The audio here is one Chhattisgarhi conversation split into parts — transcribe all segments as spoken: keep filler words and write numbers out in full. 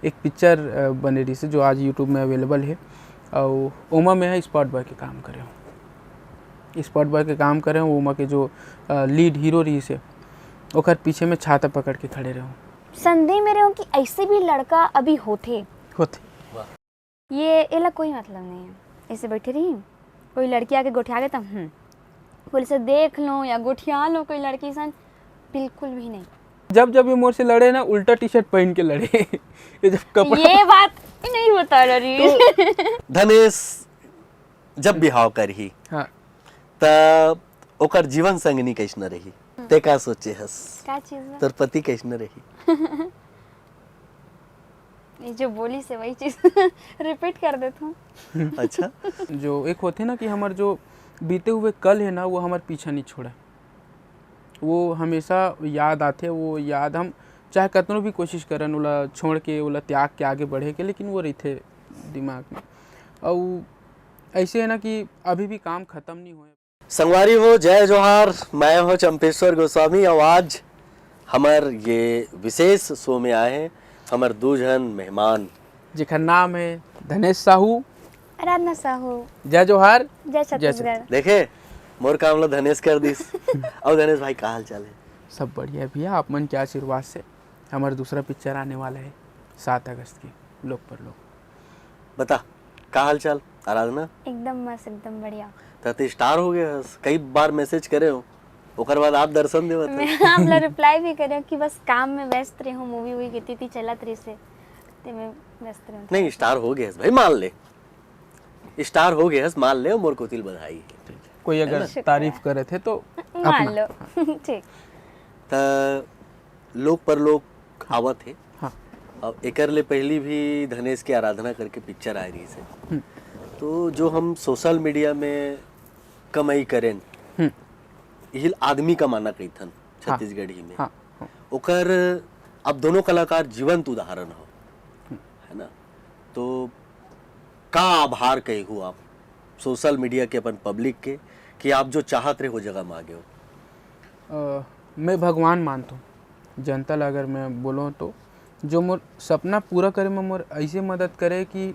एक पिक्चर बने रहिस हे जो आज YouTube में अवेलेबल हे, अउ ओमा मैं स्पॉट बॉय के काम करे हूँ। स्पॉट बॉय के काम करे हूँ, ओमा के जो लीड हीरो रहिस हे, ओकर पीछे में छाता पकड़ के खड़े रहूँ। संदेह में रहूँ कि ऐसे भी लड़का अभी होथे। होथे। ये एला कोई मतलब नहीं है। ऐसे बैठे रही, कोई लड़की आके गोठिया गए तब हम्म बोले से देख लो या गोठिया लो कोई लड़की सन, बिल्कुल भी नहीं। जब जब ये मोर से लड़े ना, उल्टा टी शर्ट पहन के लड़े। ये जब कपड़ा ये बात नहीं बता रही। धनेश जब बिहाव करही हाँ। त ओकर जीवन संगनी कैसन रही? ते का सोचे हस? क्या चीज बा? तोर पति कैसन रही? ये जो बोली से वही चीज रिपीट कर देता हूँ। अच्छा। जो एक होथे ना कि हमर जो बीते हुए कल है ना, वो हमर पीछा नहीं छोड़े। वो हमेशा याद आथे। वो याद हम चाहे कतनो भी कोशिश करन, ओला छोड़ के, ओला त्याग के आगे बढ़े के, लेकिन वो रहिथे दिमाग में। अउ ऐसे है ना कि अभी भी काम खत्म नहीं होए। संगवारी हो, जय जोहार। मैं हूं चंपेश्वर गोस्वामी और आज हमर ये विशेष शो में आए हैं हमर दू झन मेहमान। जेकर नाम है धनेश साहू। आराधना साहू। जय जोहार। जय छत्तीसगढ़। देखे, मोर काम ला धनेश कर दिस। और धनेश भाई, का हाल चाल है? सब बढ़िया भैया, आप मन के आशीर्वाद से हमारा दूसरा पिक्चर आने वाला है सात अगस्त की, लोक परलोक। बता, का हाल चाल आराधना? एकदम मस्त, एकदम बढ़िया। त ते स्टार हो गए हस, कई बार मैसेज करे हो, ओकर बाद आप दर्शन देवत हो। मैं आप ला रिप्लाई भी करे कि बस काम में व्यस्त रहे हूँ, मूवी वूवी कितनी थी चलत रही से, ते में व्यस्त रहे हूँ। नहीं, स्टार हो गए हस भाई, मान ले, स्टार हो गए हस, मान ले, मोर कोतिल बधाई है। कोई अगर शुक्रिया। तारीफ करे थे तो मान अपना। लो। ठीक। त लोक परलोक आवत है। हाँ। अब एकर ले पहली भी धनेश के आराधना करके पिक्चर आए रही से। हम्म। तो जो हम सोशल मीडिया में कमाई करेन, हम्म। यही आदमी कमाना कहिथन छत्तीसगढ़ी में। हाँ, हाँ। ओकर अब दोनों कलाकार जीवंत उदाहरण हो, है ना? तो का आभार कही हो आप सोशल मीडिया के, अपन पब्लिक के, कि आप जो चाहत रहे वो जगह में आ गए हो? अ, मैं भगवान मानता हूँ। जनता ला अगर मैं बोलूँ तो जो मोर सपना पूरा करे में मोर ऐसे मदद करे कि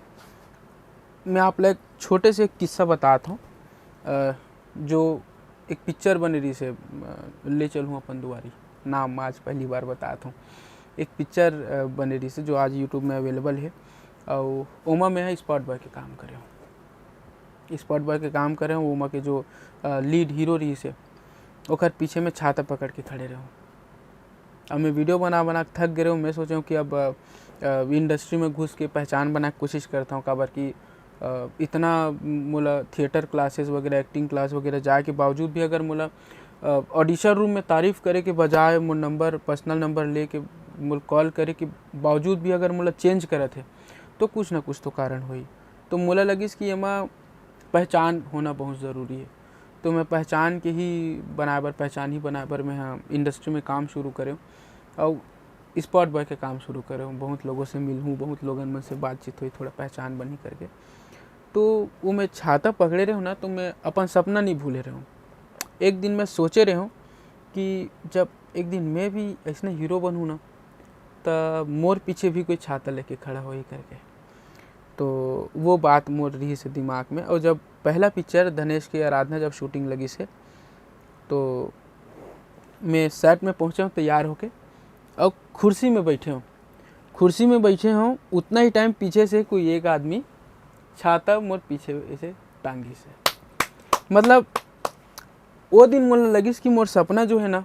मैं आप ला एक छोटे से एक किस्सा बतात हूँ। अ, जो एक पिक्चर बने रही से, अ, ले चलूँ अपन दुआरी, नाम आज पहली बार बतात हूँ। एक पिक्चर अ, बने रही से जो आज YouTube में अवेलेबल है, और ओमा मैं स्पॉट बॉय के काम करे हूँ। स्पॉट बॉय के काम करे हूँ, ओमा के जो लीड हीरो रही से, ओकर पीछे में छाता पकड़ के खड़े रहूँ। अब मैं वीडियो बना बना के थक गए रहूँ। मैं सोचे हूँ कि अब इंडस्ट्री में घुस के पहचान बना के कोशिश करता हूँ, काबर कि अ, इतना मोला थिएटर क्लासेस वगैरह, एक्टिंग क्लास वगैरह जाए के बावजूद भी अगर मोला ऑडिशन रूम में तारीफ करे के बजाय मोर नंबर, पर्सनल नंबर लेके मोला कॉल करे के बावजूद भी अगर मोला चेंज करत है, तो कुछ ना कुछ तो कारण होही। तो मोला लगिस कि एमा पहचान होना बहुत ज़रूरी है। तो मैं पहचान के ही बनाए बर, पहचान ही बनाए बर मैं हा इंडस्ट्री में काम शुरू करे हूँ और स्पॉट बॉय के काम शुरू करे हूँ। बहुत लोगों से मिलूँ, बहुत लोगन मन से बातचीत हुई, थोड़ा पहचान बनी करके। तो वो मैं छाता पकड़े रहूँ ना, तो मैं अपन सपना नहीं भूले रहूँ। एक दिन मैं सोचे रहूँ कि जब एक दिन मैं भी ऐसने हीरो बनूँ ना, त मोर पीछे भी कोई छाता लेके खड़ा होही करके। तो वो बात मोर रही से दिमाग में। और जब पहला पिक्चर धनेश के आराधना जब शूटिंग लगी से, तो मैं सेट में पहुँचे हूँ तैयार होके, और कुर्सी में बैठे हूँ। कुर्सी में बैठे हूँ, उतना ही टाइम पीछे से कोई एक आदमी छाता मोर पीछे ऐसे टांगी से, मतलब वो दिन मोला लगिस कि मोर सपना जो है ना,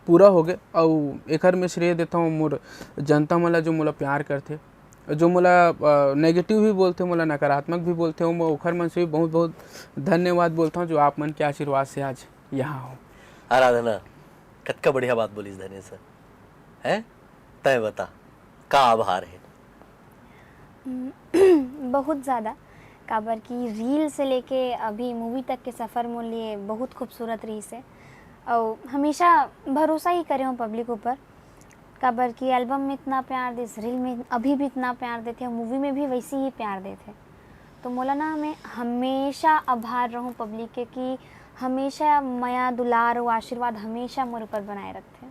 पूरा हो गए। और एकर मैं श्रेय देता हूँ मोर जनता मन ला, जो मोला प्यार करथे, जो मोला नेगेटिव भी बोलथे, मोला नकारात्मक भी बोलथे, मैं ओखर मन से भी बहुत बहुत धन्यवाद बोलता हूँ, जो आप मन के आशीर्वाद से आज यहाँ हो। आराधना, कतका बढ़िया बात बोलिस धनेश, हैं? तय बता, का आभार है? बहुत ज़्यादा, काबर कि रील से लेके अभी मूवी तक के सफ़र मोर लिए बहुत खूबसूरत रहिस हे। और हमेशा भरोसा ही करे हूँ पब्लिक ऊपर, काबर कि एल्बम में इतना प्यार देस, रील में अभी भी इतना प्यार देथे, मूवी में भी वैसे ही प्यार देथे। तो मोला ना, मैं हमेशा आभार रहूँ पब्लिक के कि हमेशा मया, दुलार और आशीर्वाद हमेशा मोर ऊपर बनाए रखथे।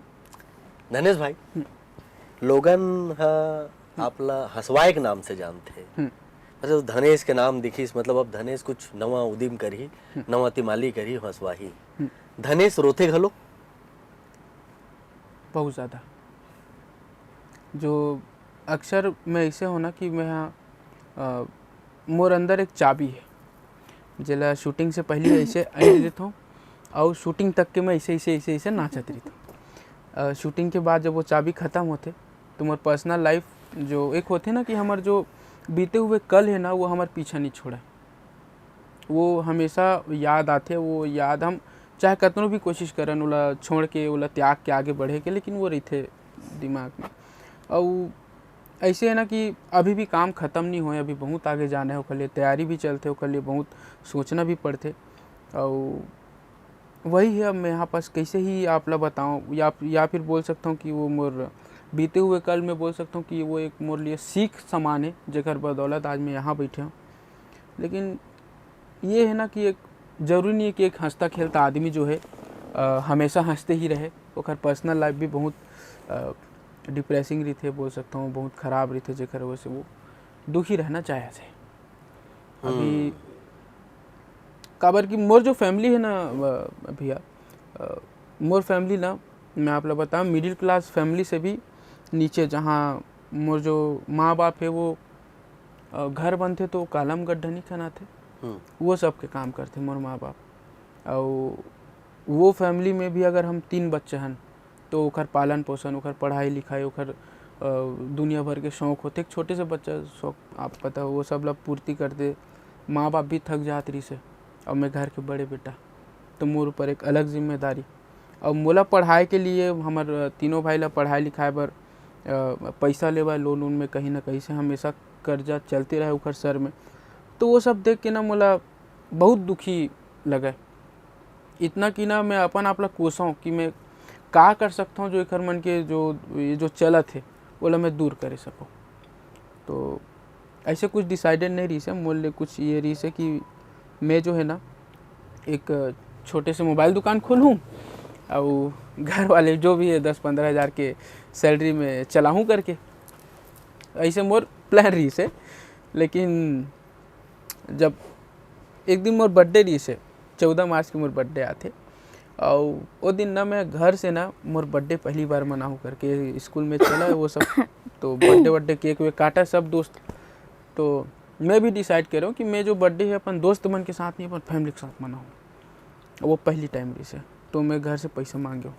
धनेश भाई, लोगन ह आप ला हंसवाए के नाम से जानथे। हम्म। अच्छा, धनेश के नाम दिखिस, मतलब अब धनेश कुछ नवा उदिम करही, हम्म। नवा तिमाली करही, हंसवाही। हम्म। धनेश रोथे घलो? बहुत ज़्यादा। जो अक्सर मैं ऐसे हो ना कि मैं, हाँ, अ, मोर अंदर एक चाबी है, जेला शूटिंग से पहले ऐसे ऐंठ देथौं, और शूटिंग तक के मैं ऐसे, ऐसे, ऐसे, ऐसे नाचत रहिथौं। अ, शूटिंग के बाद जब वो चाबी खत्म होथे, तो मोर पर्सनल लाइफ जो एक होथे ना कि हमर जो बीते हुए कल है ना, वो हमर पीछा नहीं छोड़े। वो हमेशा याद आथे, वो याद हम चाहे कतनो भी कोशिश करन, ओला छोड़ के, ओला त्याग के आगे बढ़े के, लेकिन वो रहिथे दिमाग में। अउ ऐसे है ना कि अभी भी काम खत्म नहीं होए, अभी बहुत आगे जाना है, ओकर लिए तैयारी भी चलथे, ओकर लिए बहुत सोचना भी पड़थे। अउ वही है, अब मैं यहाँ पास कैसे ही आप ला बताऊँ, या, या फिर बोल सकता हूँ कि वो मोर बीते हुए कल में बोल सकता हूँ कि वो एक मोर लिए सीख समान है, जेकर बदौलत आज मैं यहाँ बैठे हूँ। लेकिन ये है ना कि एक जरूरी नहीं है कि एक हंसता खेलता आदमी जो है, अ, हमेशा हंसते ही रहे। ओकर पर्सनल लाइफ भी बहुत, अ, डिप्रेसिंग रहिथे, बोल सकता हूँ, बहुत खराब रहिथे, जेकर वजह से वो दुखी रहना चाहे से। अभी हम्म। काबर कि मोर जो फैमिली है ना, अ, भैया, अ, मोर फैमिली ना, मैं आप ला बताऊँ, मिडिल क्लास फैमिली से भी नीचे, जहाँ मोर जो माँ बाप है, वो, अ, घर बनथे तो कालम गड्ढा नहीं खनाथे, हम्म। वो सब के काम करथे मोर माँ बाप। और वो फैमिली में भी अगर हम तीन बच्चे हन, तो ओकर पालन पोषण, ओकर पढ़ाई लिखाई, ओकर, अ, दुनिया भर के शौक होथे। एक छोटे से बच्चा शौक, आप पता हो, वो सब ला पूर्ति करथे। माँ बाप भी थक जात रहिसे, और मैं घर के बड़े बेटा, तो मोर ऊपर एक अलग जिम्मेदारी। और मोला पढ़ाई के लिए, हमर तीनों भाई ला पढ़ाई लिखाई बर, अ, पैसा लेवा, लोन वोन में कहीं ना कहीं से हमेशा कर्जा चलते रहे ओकर सर में। तो वो सब देख के ना मोला बहुत दुखी लगे। इतना कि ना मैं अपन आप ला कोसौं कि मैं का कर सकता हूँ, जो एकर मन के जो, ये जो चलत है, ओला मैं दूर करे सकूँ। तो ऐसे कुछ डिसाइडेड नहीं रहिस है, मोर ले कुछ ये रहिस है कि मैं जो है ना, एक छोटे से मोबाइल दुकान खोलूँ, और घर वाले जो भी है दस पंद्रह हज़ार के सैलरी में चलाहूँ करके, ऐसे मोर प्लान रहिस है। लेकिन जब एक दिन मोर बर्थडे रहिस है, चौदह मार्च के मोर बर्थडे आथे, और वो दिन ना मैं घर से ना मोर बर्थडे पहली बार मनाहूँ करके स्कूल में चला वो सब, तो बर्थडे वर्डे केक वेक काटा सब दोस्त। तो मैं भी डिसाइड करे हूँ कि मैं जो बर्थडे है अपन दोस्त मन के साथ नहीं, अपन फैमिली के साथ मनाहूँ। वो पहली टाइम रहिस है, तो मैं घर से पैसा मांगे हूँ,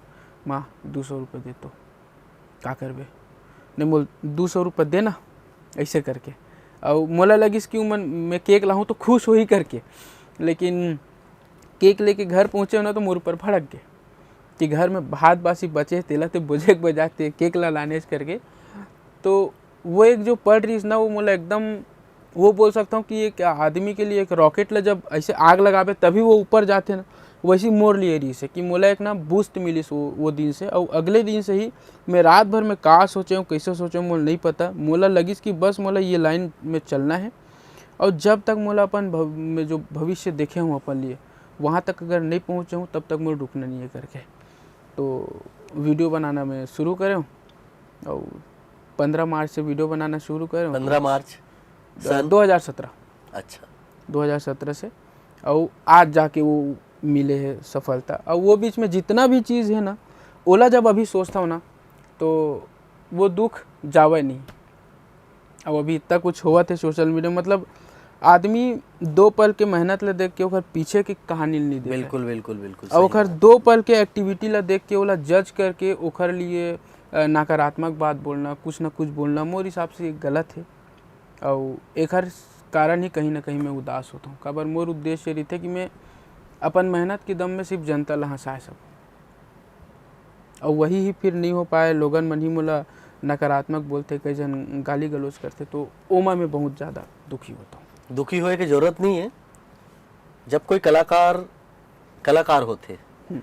"माँ, दो सौ रुपये दे तो।" "का करबे?" "नहीं, मोल दो सौ रुपये देना," ऐसे करके। और मोला लगिस कि उमन, मैं केक लाहूँ तो खुश होही करके, लेकिन केक लेके घर पहुँचे हो ना, तो मोर ऊपर भड़क गए कि घर में भात बासी बचे, तेला ते बोझे के बजाते केक ला लाने करके। तो वो एक जो पल रहिस ना, वो मोला एकदम, वो बोल सकता हूँ कि एक आदमी के लिए, एक रॉकेट ला जब ऐसे आग लगाबे तभी वो ऊपर जाथे ना, वैसे ही मोर लिए रहिस है कि मोला एक ना बूस्ट मिलिस वो, वो दिन से। और अगले दिन से ही मैं रात भर में का सोचे हूँ, कैसे सोचे हूँ, मोला नहीं पता। मोला लगिस कि बस मोला ये लाइन में चलना है, और जब तक मोला अपन भव-, में जो भविष्य देखे हूँ अपन लिए, वहाँ तक अगर नहीं पहुँचे हूँ, तब तक मोला रुकना नहीं है करके। तो वीडियो बनाना मैं शुरू करे हूँ, और पंद्रह मार्च से वीडियो बनाना शुरू करे हूँ। पंद्रह मार्च सन? दो हज़ार सत्रह। अच्छा। दो हज़ार सत्रह से, और आज जाके वो मिले है सफलता। और वो बीच में जितना भी चीज़ है ना, ओला जब अभी सोचता हूँ ना, तो वो दुख जावे नहीं। अब अभी इतना कुछ होवत है सोशल मीडिया, मतलब, आदमी दो पल के मेहनत ला देख के ओकर पीछे के कहानी ला नहीं देखे। बिल्कुल, बिल्कुल, बिल्कुल और सही ओकर बात। दो पल के एक्टिविटी ला देख के ओला जज करके ओकर लिए, अ, नकारात्मक बात बोलना, कुछ ना कुछ बोलना, मोर हिसाब से ये गलत है। और एकर कारण ही कहीं ना कहीं मैं उदास होता हूँ, काबर मोर उद्देश्य रहिथे कि मैं अपन मेहनत के दम में सिर्फ जनता ला हंसाए सकूँ। और वही ही फिर नहीं हो पाए, लोगन मन ही मोला नकारात्मक बोलथे, कई झन गाली गलौज करथे, तो ओमा मैं बहुत ज़्यादा दुखी होता हूँ। दुखी होए के जरूरत नहीं है। जब कोई कलाकार, कलाकार होथे, हम्म।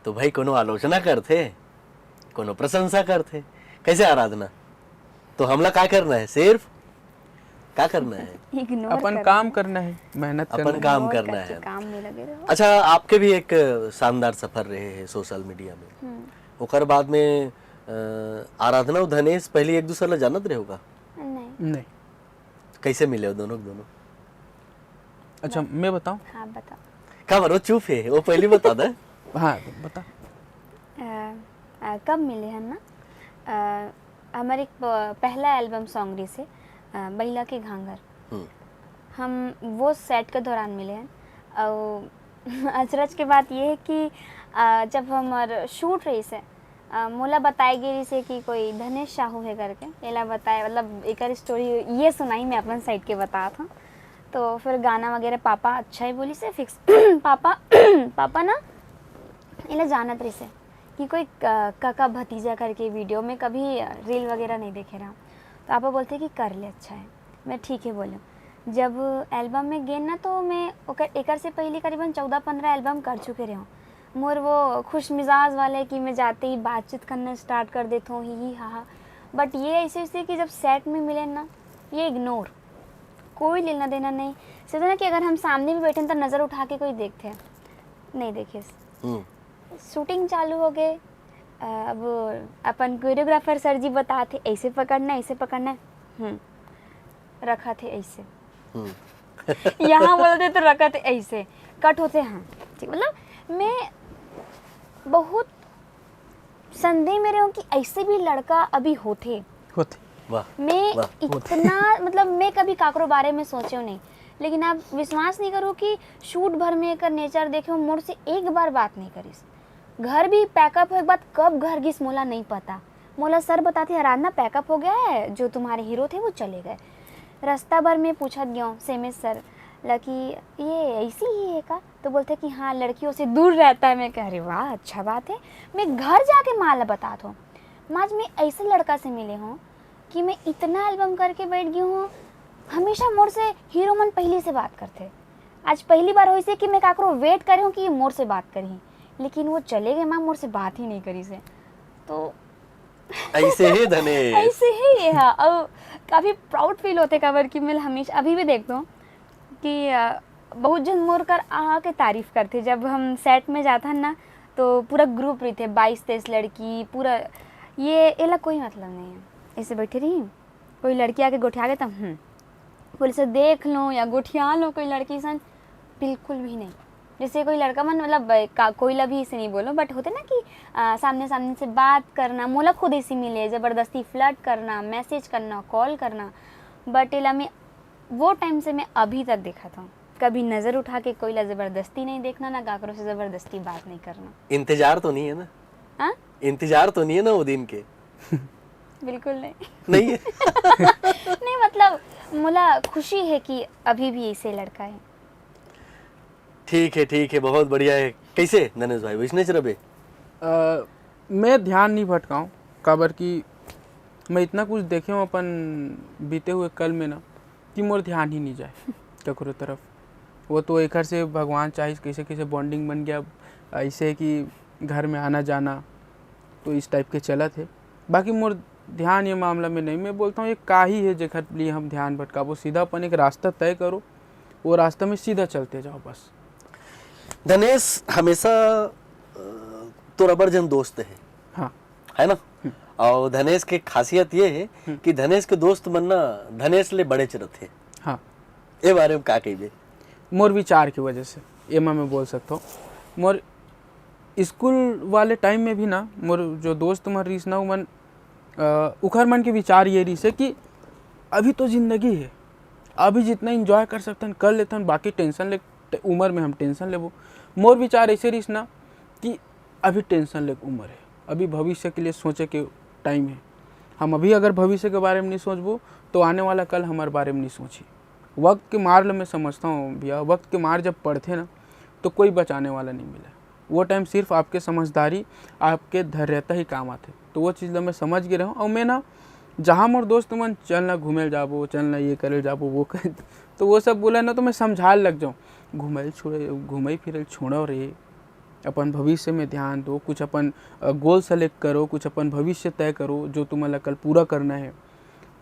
तो भाई कोनो आलोचना करथे, कोनो प्रशंसा करथे, कैसे आराधना? तो हमला का करना है? सिर्फ का करना है? Ignore अपन करना काम है। करना है, मेहनत अपन करना है। काम Ignore करना करके है। काम में लगे रहो। अच्छा, आपके भी एक शानदार सफर रहे हैं सोशल मीडिया में। हम्म। ओकर बाद में अ, आराधना अउ धनेश पहली एक दूसर ला जानत रहे हो का? नहीं। नहीं। कैसे मिले हो दोनों के दोनों? अच्छा, मैं बताऊं? हाँ, बताओ। का बात, वो चुप है, वो पहली बता दे। हाँ, बता। अ, अ, कब मिले हन ना? अ, हमर एक प-, पहला एल्बम सॉन्ग रहिसे, अ, बइला के घांघर। हम्म। हम वो सेट के दौरान मिले हन। अउ अचरज के बात ये है कि अ, जब हमर शूट रहिसे, अ, मोला बताए गे रहिसे कि कोई धनेश साहू है करके, एला बताए, मतलब एकर स्टोरी ये सुनाई, मैं अपन साइड के बतात हूँ। तो फिर गाना वगैरह पापा अच्छा ही बोलिसे, फिक्स। पापा पापा ना एला जानत रहिसे कि कोई क-, काका भतीजा करके वीडियो में कभी रील वगैरह नहीं देखे रहा। तो पापा बोलते कि कर ले, अच्छा है। मैं ठीक है बोले। जब एल्बम में गेन ना, तो मैं ओकर, एकर से पहले करीबन चौदह पन्द्रह एल्बम कर चुके रहे हूँ। मोर वो खुश मिजाज वाले कि मैं जाते ही बातचीत करना स्टार्ट कर देता हूँ, ही ही हा हा। बट ये ऐसे ऐसे कि जब सेट में मिले ना, ये इग्नोर, कोई लेना देना नहीं। सीधा ना कि अगर हम सामने भी बैठे हैं तो नज़र उठा के कोई देखते हैं, नहीं देखिस। हम्म। शूटिंग चालू हो गए। अ, अब अपन कोरियोग्राफर सर जी बताते, ऐसे पकड़ना, ऐसे पकड़ना है। हम्म, रखा थे ऐसे। हम्म। यहाँ बोलते तो रखा थे ऐसे, कट होते हैं। ठीक, मतलब मैं बहुत संदेह में रहे हूँ कि ऐसे भी लड़का अभी होते। होते। वाह। मैं वाह। इतना, मतलब मैं कभी काकरो बारे में सोचे नहीं, लेकिन आप विश्वास नहीं करो कि शूट भर में एकर नेचर देखे हो, मोर से एक बार बात नहीं करिस। घर भी पैकअप हो, एक बात, कब घर गिस मोला नहीं पता। मोला सर बताते, "आराधना, पैकअप हो गया है, जो तुम्हारे हीरो थे वो चले गए।" रास्ता भर में पूछत गया हूँ सेमेज सर ला कि ये ऐसी ही है का, तो बोलते कि हाँ, लड़कियों से दूर रहता है। मैं कह, "अरे वाह, अच्छा बात है।" मैं घर जाके माँ ला बतात हूँ, "माँ, आज मैं ऐसे लड़का से मिले हूँ कि मैं इतना एल्बम करके बैठ गई हूँ, हमेशा मोर से हीरो मन पहले से बात करते। आज पहली बार होइसे कि मैं काकरो वेट करे हूँ कि ये मोर से बात करही, लेकिन वो चले गए माँ, मोर से बात ही नहीं करिसे।" तो ऐसे ही धनेश। ऐसे ही ये है। अब काफ़ी प्राउड फील होते, काबर कि मैं हमेशा अभी भी देखता हूँ कि अ, बहुत झन मोर कर आ के तारीफ करते। जब हम सेट में जाथन ना, तो पूरा ग्रुप रहिथे, बाईस तेईस लड़की, पूरा ये, एला कोई मतलब नहीं है। ऐसे बैठे रही, कोई लड़की आके गोठिया के तब, हम्म, बोले से देख लो या गोठिया लो कोई लड़की सन, बिल्कुल भी नहीं। जैसे कोई लड़का मन, मतलब अ, का, कोई ला भी ऐसे नहीं बोलो, बट होते ना कि अ, सामने सामने से बात करना, मोला खुद ऐसे मिले, ज़बरदस्ती फ्लर्ट करना, मैसेज करना, कॉल करना, बट एला मैं वो टाइम से मैं अभी तक देखत हूँ, कभी नज़र उठा के कोई ला ज़बरदस्ती नहीं देखना, ना काकरो से ज़बरदस्ती बात नहीं करना। इंतजार तो नहीं है ना? हाँ? इंतजार तो नहीं है ना वो दिन के? बिल्कुल नहीं। नहीं है। नहीं, मतलब मोला खुशी है कि अभी भी ऐसे लड़का है। ठीक है, ठीक है, बहुत बढ़िया है। कैसे धनेश भाई, वैसने च रबे? अ, मैं ध्यान नहीं भटकाऊँ, काबर कि मैं इतना कुछ देखे हूँ अपन बीते हुए कल में ना, कि मोर ध्यान ही नहीं जाए ककरो तरफ। वो तो एकर से भगवान चाहिस, कैसे कैसे बॉन्डिंग बन गया, ऐसे कि घर में आना जाना, तो इस टाइप के चलत है। बाकी मोर ध्यान ये मामला में नहीं। मैं बोलता हूँ, ये का ही है जेकर लिए हम ध्यान भटकाबो? सीधा अपन एक रास्ता तय करो, वो रास्ता में सीधा चलते जाओ बस। धनेश हमेशा अ, तोर अबर जन दोस्त है, हाँ। है ना? और धनेश के खासियत ये है कि धनेश के दोस्त मन ना धनेश ले बड़ेच रथे। हाँ। ए बारे में का कहिबे? मोर विचार की वजह से एमा मैं बोल सकता हूँ। मोर स्कूल वाले टाइम में भी ना, मोर जो दोस्त मन रहिस ना, उमन, अ, उखर मन के विचार ये रहिस है कि अभी तो जिंदगी है, अभी जितना एंजॉय कर सकथन कर लेथन, बाकी टेंशन ले, उम्र में हम टेंशन लेबो। मोर विचार ऐसे रहिस ना कि अभी टेंशन ले उम्र है, अभी भविष्य के लिए सोचे के टाइम है। हम अभी अगर भविष्य के बारे में नहीं सोचबो, तो आने वाला कल हमारे बारे में नहीं सोची। वक्त के मार ल मैं समझता हूँ भैया, वक्त के मार जब पड़थे ना, तो कोई बचाने वाला नहीं मिले। वो टाइम सिर्फ आपके समझदारी, आपके धैर्यता ही काम आथे। तो वो चीज़ ल मैं समझ गे रहूँ। और मैं ना, जहाँ मोर दोस्त मन, "चल ना घूमे ल जाबो, चल ना ये करे ल जाबो, वो करे," तो वो सब बोला ना, तो मैं समझाए लग जाऊँ, "घूमे ल छोड़े, घूमे फिरे ल छोड़ो रे, अपन भविष्य में ध्यान दो, कुछ अपन, अ, गोल सेलेक्ट करो, कुछ अपन भविष्य तय करो, जो तुमन ला कल पूरा करना है।"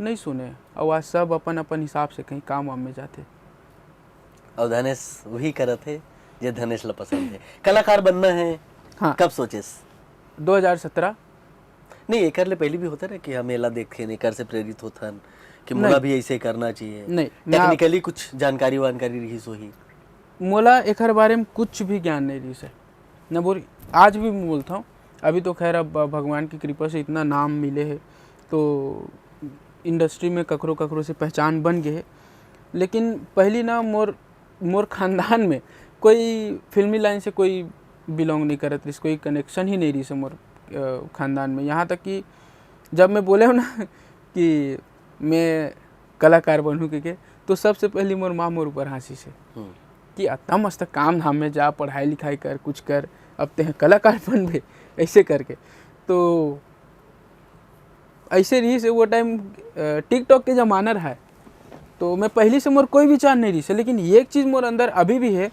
नहीं सुने, और आज सब अपन अपन हिसाब से कहीं काम वाम में जाते। और धनेश वही करत है जे धनेश ला पसंद है। कलाकार बनना है, हाँ। कब सोचेस? दो हज़ार सत्रह। नहीं, एकर ले पहले भी होता ना कि हम एला देखेन, एकर से प्रेरित होथन कि नहीं। मोला भी ऐसे करना चाहिए। नहीं, मैं आप- टेक्निकली कुछ जानकारी वानकारी रहिस होही। मोला एकर बारे में कुछ भी ज्ञान नहीं रहिस हे, न बोल, आज भी मैं बोलता हूँ। अभी तो खैर अब भगवान की कृपा से इतना नाम मिले है, तो इंडस्ट्री में ककरो ककरो से पहचान बन गए है। लेकिन पहली ना मोर मोर खानदान में कोई फिल्मी लाइन से कोई बिलोंग नहीं करत रहिस, कोई कनेक्शन ही नहीं रहिस हे मोर अ, खानदान में। यहाँ तक कि जब मैं बोले हूँ ना कि मैं कलाकार बनूँ के, के, तो सबसे पहली मोर माँ मोर ऊपर हाँसिस हे हम्म। कि अतना मस्त काम धाम में जा, पढ़ाई लिखाई कर, कुछ कर, अब ते कलाकार बनबे, ऐसे करके। तो ऐसे रहिस हे वो टाइम, टिकटॉक के ज़माना रहा है, तो मैं पहली से मोर कोई विचार नहीं रहिस हे, लेकिन ये एक चीज़ मोर अंदर अभी भी है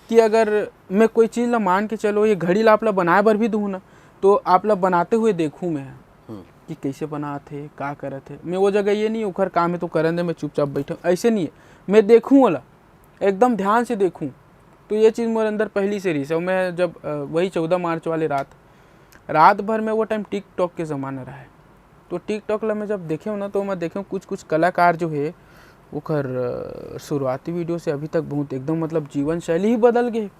कि अगर मैं कोई चीज़ ला मान के चलो, ये घड़ी ला आप ला बनाए बर भी दूँ ना, तो आप ला बनाते हुए देखूँ मैं हम्म। कि कैसे बनात हे, का करत हे। मैं वो जगह ये नहीं, ओखर काम है तो करन दे, मैं चुपचाप बैठे, ऐसे नहीं है। मैं देखूँ ओला, एकदम ध्यान से देखूँ। तो ये चीज़ मोर अंदर पहली से रहिस हे। और मैं जब अ, वही चौदह मार्च वाले रात, रात भर में वो टाइम टिकटॉक के ज़माना रहा है, तो टिकटॉक ला मैं जब देखे हूँ ना, तो मैं देखे हूँ कुछ कुछ कलाकार जो है, ओखर अ, शुरुआती वीडियो से अभी तक बहुत एकदम, मतलब, जीवन शैली ही बदल गए,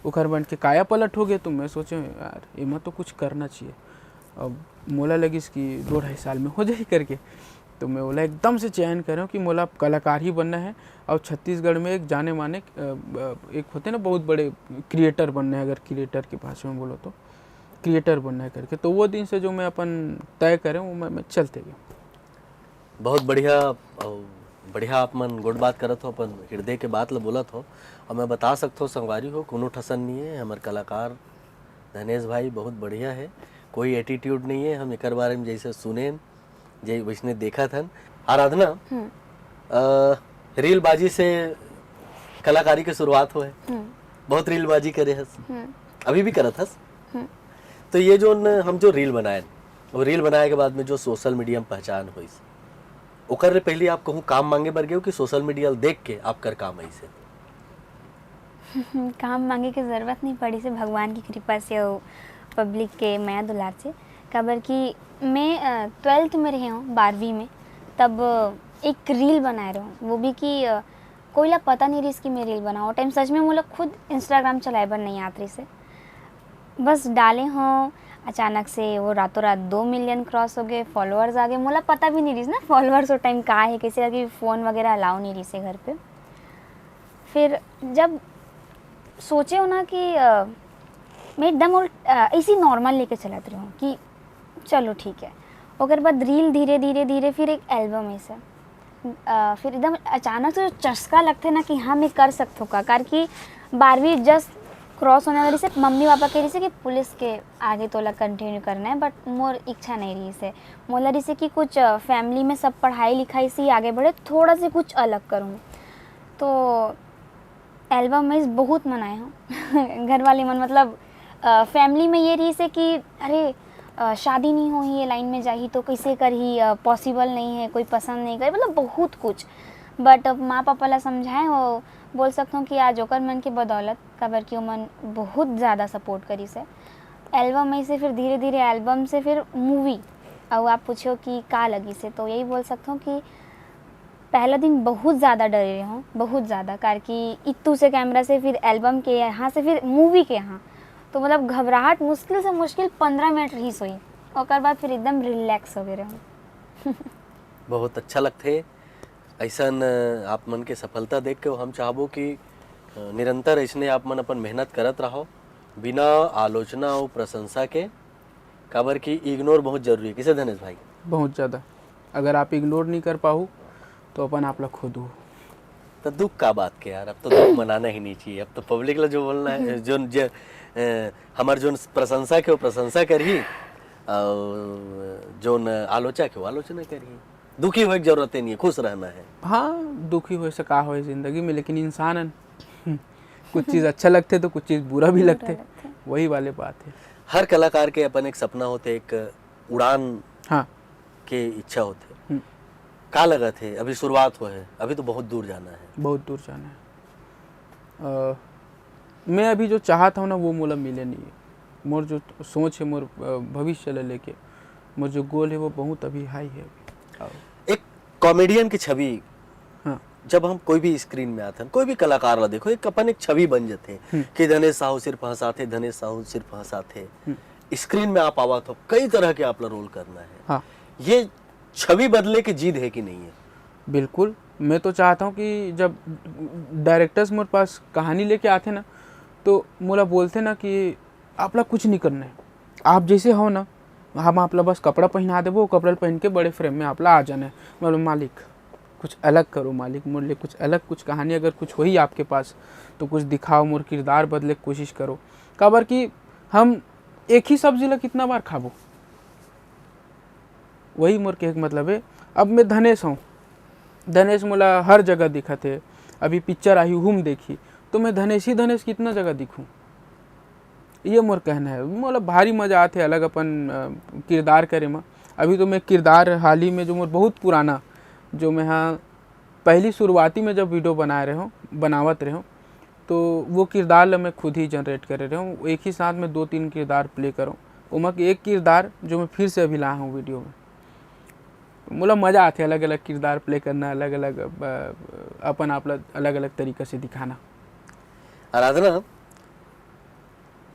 ओखर बन के काया पलट हो गए। तो मैं सोचे, यार, एमा तो कुछ करना चाहिए। अब मोला लगिस कि दो ढाई साल में हो जाही करके, तो मैं ओला एकदम से चयन करे हूँ कि मोला अब कलाकार ही बनना है। और छत्तीसगढ़ में एक जाने माने, अ, अ, एक होते ना बहुत बड़े क्रिएटर बनना है, अगर क्रिएटर के भाषा में बोलो तो क्रिएटर बनना है करके, तो वो दिन से जो मैं अपन तय करे हूँ, मैं, मैं चलते गए। बहुत बढ़िया, अउ बढ़िया आप मन गोठ बात करत हो, अपन हृदय के बात ल बोलत हो। और मैं बता सकत हो संगवारी हो, कोनो ठसन नहीं है, हमर कलाकार धनेश भाई बहुत बढ़िया है, कोई एटीट्यूड नहीं है। हम एकर बारे में जैसे सुनेन, जे वैसने देखत हन। आराधना, हम्म। अ, रील बाजी से कलाकारी के शुरुआत होए, हम्म। बहुत रील बाजी करे हस, हम्म। अभी भी करत हस। हम्म। तो ये जो न, हम जो रील बनाए, वो रील बनाए के बाद में जो सोशल मीडिया में पहचान होइस, ओकर ले पहले आप कहूँ काम मांगे बर गए हो कि सोशल मीडिया ल देख के आपकर काम आइस हे? काम मांगे के जरूरत नहीं पड़ी से, भगवान की कृपा से और पब्लिक के मया दुलार से। काबर कि मैं ट्वेल्थ में रहे हूँ, बारहवीं में, तब एक रील बनाए रहूँ, वो भी कि अ, कोई ला पता नहीं रहिस कि मैं रील बनाऊँ। टाइम सच में मोला खुद इंस्टाग्राम चलाए बर नहीं आत रहिस हे, बस डाले हों, अचानक से वो रातों रात दो मिलियन क्रॉस हो गए, फॉलोअर्स आ गए। मोला पता भी नहीं रहिस ना फॉलोअर्स वो टाइम का है, कैसे करके फ़ोन वगैरह अलाउ नहीं रहिस हे घर पे। फिर जब सोचे हों ना कि अ, मैं एकदम और, अ, इसी नॉर्मल लेके चलत रहूँ कि चलो ठीक है। ओकर बाद रील धीरे धीरे धीरे फिर एक एल्बम ऐसे, अ, फिर एकदम अचानक से जो चस्का लगथे ना कि हाँ, मैं कर सकथों का, काबर कि बारहवीं जस्ट क्रॉस होने वाली से मम्मी पापा कहे रहिस हे कि पुलिस के आगे तोला कंटिन्यू करना है, बट मोर इच्छा नहीं रहिस हे। मोला रहिस हे कि कुछ, अ, फैमिली में सब पढ़ाई लिखाई से ही आगे बढ़े, थोड़ा से कुछ अलग करूँ। तो एल्बम में बहुत मनाए हों घर वाले मन, मतलब, अ, फैमिली में ये रहिस हे कि अरे, अ, शादी नहीं होही, ये लाइन में जाही तो कैसे करही, अ, पॉसिबल नहीं है, कोई पसंद नहीं करे, मतलब बहुत कुछ। बट अब माँ पापा ला समझाए हों, बोल सकथों कि आज ओकर मन के बदौलत, काबर कि ओमन बहुत ज़्यादा सपोर्ट करिस हे। एल्बम में से फिर धीरे धीरे एल्बम से फिर मूवी, और आप पूछो कि का लगिस हे, तो यही बोल सकथों कि पहला दिन बहुत ज़्यादा डरे रहे हों, बहुत ज़्यादा, काबर कि इत्तू से कैमरा से, फिर एल्बम के यहाँ से, फिर मूवी के यहाँ, तो मतलब घबराहट मुश्किल से मुश्किल पंद्रह मिनट रहिस होही, ओकर बाद फिर एकदम रिलैक्स हो गए रहे हों। बहुत अच्छा लगथे ऐसन, अ, आप मन के सफलता देख के। हम चाहबो कि, अ, निरंतर ऐसने आप मन अपन मेहनत करत रहो, बिना आलोचना और प्रशंसा के, काबर कि इग्नोर बहुत जरूरी है। किसे धनेश भाई? बहुत ज़्यादा। अगर आप इग्नोर नहीं कर पाहू, तो अपन आप ला खोदहू। तो दुख का बात के यार, अब तो दुख मनाना ही नहीं चाहिए। अब तो पब्लिक ला जो बोलना है, जो, जो, अ, हमार जोन प्रशंसा के, वो प्रशंसा करही, और जोन आलोचक है, वो आलोचना करही। दुखी होए के जरूरत नहीं है, खुश रहना है। हाँ, दुखी होए से का होए जिंदगी में, लेकिन इंसान हन। कुछ चीज़ अच्छा लगथे तो कुछ चीज़ बुरा भी बुरा लगथे, लगथे। वही वाले बात है। हर कलाकार के अपन एक सपना होथे, एक उड़ान हाँ। के इच्छा होथे। हम्म। का लगत है, अभी शुरुआत होए है, अभी तो बहुत दूर जाना है। बहुत दूर जाना है। अ, मैं अभी जो चाहत हूँ ना, वो मोला मिले नहीं है। मोर जो सोच है, मोर, अ, भविष्य ला लेके, मोर जो गोल हे वो बहुत अभी हाई हे अभी। अउ एक कॉमेडियन की छवि, हाँ। जब हम कोई भी स्क्रीन में आथन, कोई भी कलाकार ला देखो, एक अपन एक छवि बन जाथे हम्म। कि धनेश साहू सिर्फ हंसाथे, धनेश साहू सिर्फ हंसाथे। हम्म। स्क्रीन में आप आवत हो, कई तरह के आप ला रोल करना है। हाँ। ये छवि बदले के जिद है कि नहीं है? बिल्कुल, मैं तो चाहता हूँ कि जब डायरेक्टर्स मोर पास कहानी लेके आथे ना, तो मोला बोलथे ना कि आप ला कुछ नहीं करना है, आप जैसे हो ना, हम आप ला बस कपड़ा पहना देबो, कपड़ा पहन के बड़े फ्रेम में आप ला आ जाना है। मतलब मालिक, कुछ अलग करो मालिक, मोर लिए कुछ अलग, कुछ कहानी अगर कुछ होही आपके पास तो कुछ दिखाओ, मोर किरदार बदले के कोशिश करो। काबर कि हम एक ही सब्जी ला कितना बार खाबो, वही मोर कहे के मतलब है। अब मैं धनेश हूँ, धनेश मोला हर जगह दिखत है, अभी पिक्चर आही उहू में देखी, तो मैं धनेश ही धनेश कितना जगह दिखूँ, ये मोर कहना है। मोला भारी मजा आथे अलग अपन अ, किरदार करे में। अभी तो मैं किरदार हाल ही में जो मोर बहुत पुराना, जो मैं हाँ पहली शुरुआती में जब वीडियो बनाए रहे हूँ, बनावत रहे हूँ, तो वो किरदार ला मैं खुद ही जनरेट करे रहे हूँ। एक ही साथ में दो तीन किरदार प्ले करूँ, ओमा के एक किरदार जो मैं फिर से अभी लाया हूँ वीडियो में। मोला मजा आथे अलग अलग किरदार प्ले करना, अलग अलग अपन आप ला अलग अलग तरीका से दिखाना। आराधना,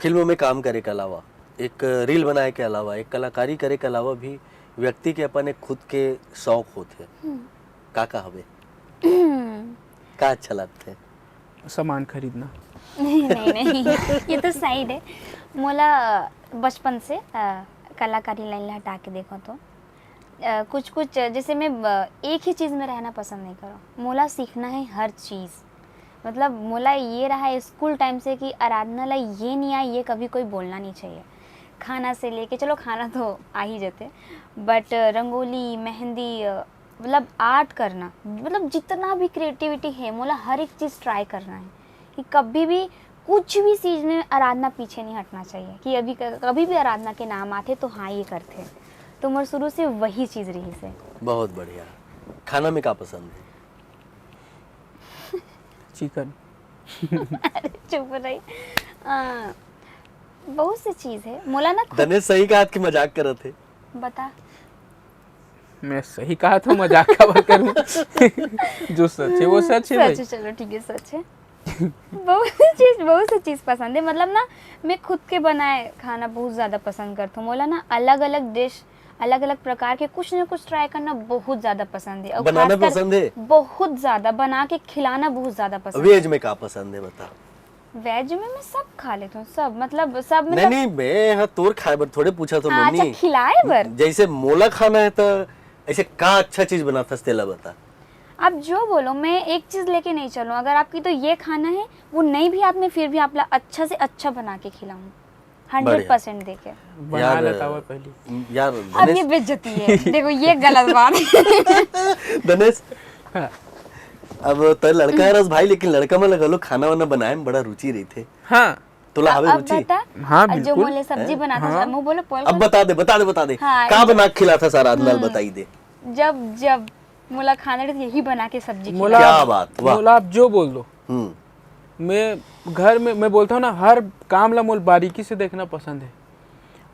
फिल्म में काम करे के अलावा, एक रील बनाए के अलावा, एक कलाकारी करे के अलावा भी व्यक्ति के अपन एक खुद के शौक होथे। हम्म। का का हवे? का अच्छा लगथे? सामान खरीदना। नहीं, नहीं, नहीं, ये तो साइड है। मोला बचपन से अ, कलाकारी लाइन ला हटा के देखो तो अ, कुछ कुछ जैसे मैं अ, एक ही चीज़ में रहना पसंद नहीं करो। मोला सीखना है हर चीज़। मतलब मोला ये रहा है स्कूल टाइम से कि आराधना ला ये नहीं आए, ये कभी कोई बोलना नहीं चाहिए। खाना से लेके, चलो खाना तो आ ही जाते, बट रंगोली, मेहंदी, अ, मतलब आर्ट करना, मतलब जितना भी क्रिएटिविटी है, मोला हर एक चीज़ ट्राई करना है कि कभी भी कुछ भी चीज़ में आराधना पीछे नहीं हटना चाहिए कि अभी क- कभी भी आराधना के नाम आथे तो हाँ ये करथे। तो मोर शुरू से वही चीज़ रही से। बहुत बढ़िया। खाना में का पसंद है? चिकन। चुप रही। अ, बहुत सी चीज़ है। मोला ना खुद धनेश सही का हाथ की मजाक करत है। बता। मैं सही कहा था, मजाक काबर करूँ? जो सच है वो सच है भाई। सच है, चलो ठीक है, सच है। बहुत सी चीज़, बहुत सी चीज़ पसंद है। मतलब ना, मैं खुद के बनाए खाना बहुत ज़्यादा पसंद करता हूँ। मोला ना अलग अलग डिश, अलग अलग प्रकार के कुछ ना कुछ ट्राई करना बहुत ज़्यादा पसंद है। और बनाना खासकर पसंद है? बहुत ज़्यादा। बना के खिलाना बहुत ज़्यादा पसंद। वेज में का पसंद है, बता। वेज में मैं सब खा लेता हूँ, सब, मतलब सब। नहीं, नहीं, मैं हाँ तोर खाए बर थोड़े पूछा था, हाँ, अच्छा, मम्मी। खिलाए बर। जैसे मोला खाना है तो ऐसे का अच्छा चीज बनाथस, तेला बता। आप जो बोलो, मैं एक चीज़ लेके नहीं चलूँ। अगर आपकी तो ये खाना है, वो नहीं भी आपने, फिर भी आप ला अच्छा से अच्छा बना के खिलाऊँ, हंड्रेड परसेंट दे के। बना लेता हुआ पहली। यार अब ये धनेश, बेइज्जती है। देखो, ये गलत बात है। धनेश, हाँ। अब तो लड़का हरस भाई, लेकिन लड़का मन घलो खाना वाना बनाए में बड़ा रुचि रहिथे। हाँ। तोला हवे अब रुचि? बता, हाँ, जो बिल्कुल। मोले सब्जी बनाता हाँ। था, मुंह बोलो, पोल अब खोल। बता दे, बता दे, बता दे। हाँ, का जो- बना के खिलाथस आराधना ल, बताई दे। जब जब मोला खाना रही, यही बना के सब्जी मोला खिला। क्या आप- बात, वाह। मोला आप जो बोल दो, हम्म। मैं घर में, मैं बोलता हूँ ना, हर काम ला मोल बारीकी से देखना पसंद है।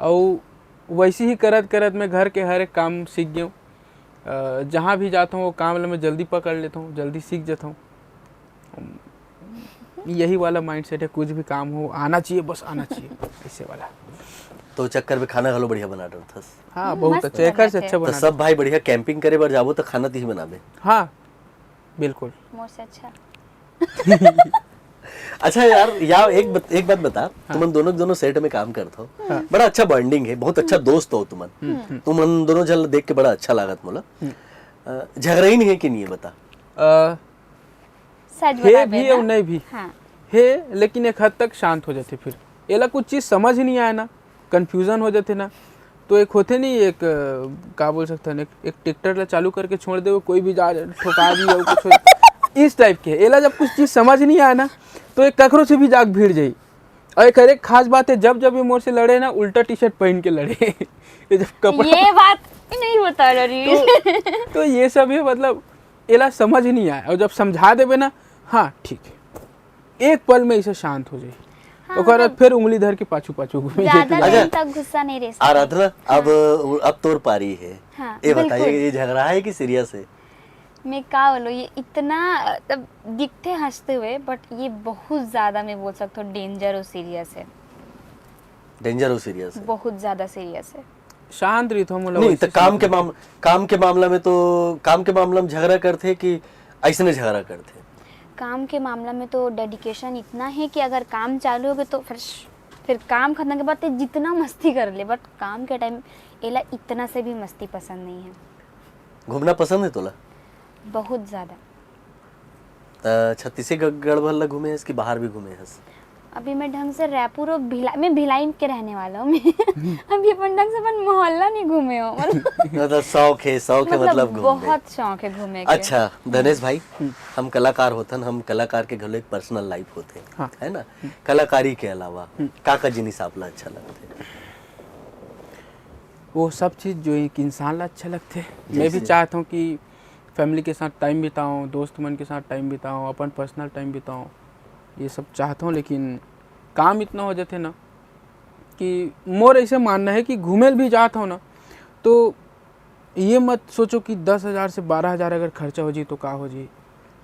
और वैसे ही करत करत मैं घर के हर एक काम सीख गया हूँ। अ, जहाँ भी जाता हूँ, वो काम ला मैं जल्दी पकड़ लेता हूँ, जल्दी सीख जाता हूँ। यही वाला माइंडसेट है, कुछ भी काम हो, आना चाहिए, बस आना चाहिए। ऐसे वाला। तो चक्कर में खाना घलो बढ़िया बना डरथस। हाँ, मस्त बहुत अच्छा, एक से बनाते अच्छा हैं। तो बना। सब भाई बढ़िया कैंपिंग करे बर जाबो तो खाना तीही बनाबे। हाँ, बिल्कुल। मोर से अच्छा। अच्छा यार, या एक बत, एक बात बता, तुमन दोनों दोनों सेट में काम करत हो, हाँ। बड़ा अच्छा बॉन्डिंग है, बहुत अच्छा दोस्त हो तुमन। हम्म। तुमन दोनों झन देख के बड़ा अच्छा लागत मोला। हम्म। अ, झगड़ाई नहीं है कि नहीं है, बता। अ, सच हे बताबे भी ना। और नहीं भी। हाँ। हे, लेकिन एक हद तक शांत हो जाथे। फिर एला कुछ चीज समझ नहीं आए ना, कन्फ्यूजन हो जाथे ना, तो एक होथे नहीं, एक अ, का बोल सकते हैं, एक, एक ट्रैक्टर ला चालू करके छोड़ दे, वो कोई भी जा ठोका दी या कुछ हो, इस टाइप के। एला जब कुछ चीज समझ नहीं आए ना, तो एक ककरो से भी जाके भिड़ जाई। और एक, अरे, खास बात है, जब जब ये मोर से लड़े ना, उल्टा टी शर्ट पहन के लड़े। ये जब कपड़ा ये बात नहीं बता रही। तो, तो ये सब है, मतलब, एला समझ नहीं आए, और जब समझा देबे ना, हाँ, ठीक है, एक पल में इसे शांत हो जाए। हाँ, ओकर बाद फिर उंगली धर के पाछू पाछू घूमे ज्यादा जाती। अच्छा। दिन तक गुस्सा नहीं रह सकते। आराधना, अब अब तोर पारी है। हाँ, ये बताइए, बिल्कुल। ये झगड़ा है कि सीरियस है? मैं का बोलूँ, ये इतना, मतलब, दिखते हंसते हुए, बट ये बहुत ज्यादा, मैं बोल सकता हूँ, डेंजर और सीरियस है। डेंजर और सीरियस है। बहुत ज्यादा सीरियस है। शांत रही तो हम लोग नहीं ऐसे तो काम शांत के रही। माम काम के मामला में तो काम के मामला में झगड़ा करते हैं कि ऐसे नहीं झगड़ा करते हैं? काम के मामला में तो डेडिकेशन इतना है कि अगर काम चालू हो गए तो फिर फिर काम खत्म के बाद ते जितना मस्ती कर ले, बट काम के टाइम एला इतना से भी मस्ती पसंद नहीं है। घूमना पसंद है तोला? बहुत ज्यादा। त छत्तीसगढ़ भर ला घूमे हस कि बाहर भी घूमे हस? अभी मैं ढंग से रायपुर और भिलाई, मैं भिलाई के रहने वाला हूँ मैं। अभी अपन ढंग से अपन मोहल्ला नहीं घूमे हो, मतलब, मतलब शौक है, शौक है, मतलब घूमने। बहुत शौक है घूमे के। अच्छा धनेश भाई, हम कलाकार होथन, हम कलाकार के घलो एक पर्सनल लाइफ होथे, हाँ। है ना? कलाकारी के अलावा का का जिनिस आप ला अच्छा लगथे? वो सब चीज़ जो एक इंसान ला अच्छा लगथे। मैं भी जैसे? चाहता हूँ कि फैमिली के साथ टाइम बिताऊँ, दोस्त मन के साथ टाइम बिताऊँ, अपन पर्सनल टाइम बिताऊँ, ये सब चाहता हूँ, लेकिन काम इतना हो जाते ना कि मोर ऐसे मानना है कि घूमे भी जात हो ना, तो ये मत सोचो कि दस हज़ार से बारह हज़ार अगर खर्चा हो जी तो का हो जी।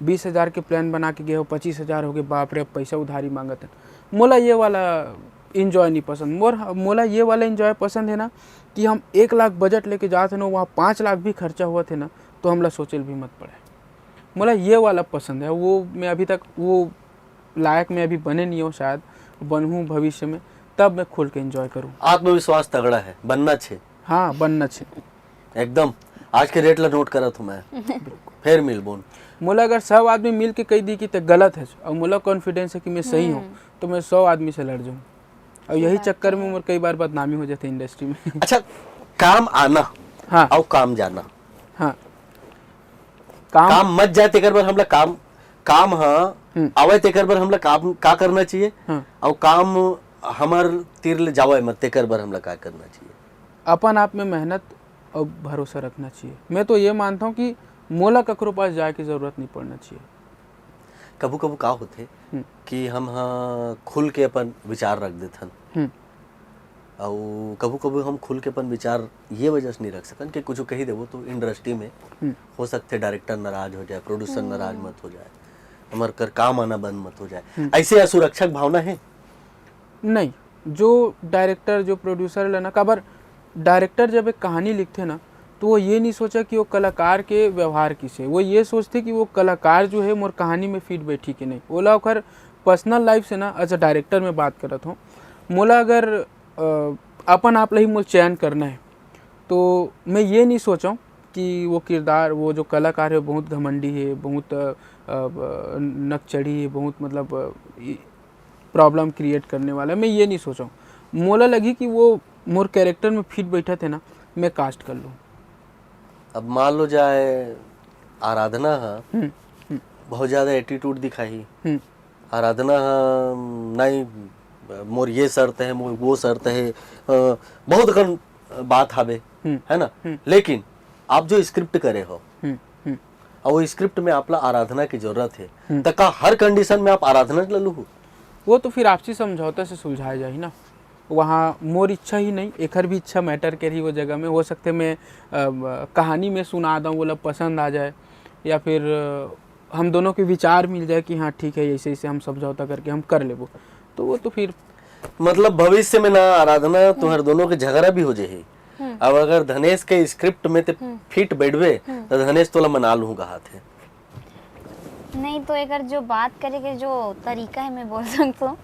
बीस हज़ार के प्लान बना के गए हो, पच्चीस हज़ार हो गए, बाप रे, अब पैसा उधारी मांगत है। मोला ये वाला इंजॉय नहीं पसंद। मोर मोला ये वाला इंजॉय पसंद है ना कि हम एक लाख बजट लेके जात है ना, वहाँ पाँच लाख भी खर्चा हुआ थे ना, तो हमला सोचे भी मत पड़े। मोला ये वाला पसंद है। वो मैं अभी तक वो लायक मैं अभी बने नहीं हूँ, शायद बनहूँ भविष्य में, तब मैं खुल के इंजॉय करूँ। आत्मविश्वास तगड़ा है, बनना छे। हाँ, बनना छे। एकदम आज के रेट ला नोट करत हूँ मैं। फिर मिलबोन। मोला अगर सब आदमी मिल के कह दी कि ते गलत है और मोला कॉन्फिडेंस है कि मैं सही हूँ, तो मैं सौ आदमी से लड़ जाऊँ। और यही चक्कर में मोर कई बार बदनामी हो जाते इंडस्ट्री में। अच्छा, काम आना हाँ। और काम जाना। हाँ। काम काम मत जाए तेकर बर हमला काम काम ह हम्म। आवे तेकर बर हमला काम का करना चाहिए? हाँ। और काम हमर तीर ले जावे मत तेकर बर हमला का करना चाहिए? अपन आप में मेहनत और भरोसा रखना चाहिए। मैं तो ये मानता हूँ कि मोला ककरो पास जाए की ज़रूरत नहीं पड़ना चाहिए। कभू कभू का होथे हम्म। कि हम ह खुल के अपन विचार रख देथन, हम्म। और कभू कभू हम खुल के अपन विचार ये वजह से नहीं रख सकन कि कुछ कही देबो तो इंडस्ट्री में हम्म। हो सकथे डायरेक्टर नाराज हो जाए, प्रोड्यूसर नाराज मत हो जाए, हमर कर काम आना बंद मत हो जाए। हम्म। ऐसे असुरक्षा के भावना है? नहीं, जो डायरेक्टर, जो प्रोड्यूसर लेना, काबर डायरेक्टर जब एक कहानी लिखथे ना, तो वो ये नहीं सोचा कि वो कलाकार के व्यवहार किसे, वो ये सोचथे कि वो कलाकार जो है मोर कहानी में फिट बैठी कि नहीं। ओला ओकर पर्सनल लाइफ से ना, एज अ डायरेक्टर मैं बात करत हूँ, मोला अगर अ, अपन आप ला ही मोला चयन करना है, तो मैं ये नहीं सोचूँ कि वो किरदार, वो जो कलाकार है बहुत घमंडी है, बहुत अ, अ, नकचढ़ी है, बहुत, मतलब, अ, ई- प्रॉब्लम क्रिएट करने वाला है, मैं ये नहीं सोचूँ। मोला लगी कि वो मोर कैरेक्टर में फिट बैठत है ना, मैं कास्ट कर लूँ। अब मान लो जाए आराधना ह हम्म, हम्म, बहुत ज्यादा एटीट्यूड दिखाही, हम्म, आराधना ह नहीं मोर ये शर्त है, मोर वो शर्त है, अ, बहुत अकन बात हावे, हम्म, है ना? हम्म। लेकिन आप जो स्क्रिप्ट करे हो हम्म, हम्म। और वो स्क्रिप्ट में आपला आराधना की जरूरत है, हम्म। त का हर कंडीशन में आप आराधना ला लूहू? वो तो फिर आपसी समझौता से सुलझाया जाही ना। वहाँ मोर इच्छा ही नहीं, एकर भी इच्छा मैटर कर रही वो जगह में। हो सकते मैं अ, कहानी में सुना दूँ, वो लोग पसंद आ जाए, या फिर अ, हम दोनों के विचार मिल जाए कि हाँ ठीक है, ऐसे ऐसे हम समझौता करके हम कर लेबो, तो वो तो फिर मतलब भविष्य में ना आराधना, तुम्हारे दोनों के झगड़ा भी हो जाही। अब अगर धनेश के स्क्रिप्ट में ते फिट बैठबे, तो धनेश तोला मना लूहू कहा थे। नहीं तो एकर जो बात करे के जो तरीका है, मैं बोल सकता हूँ,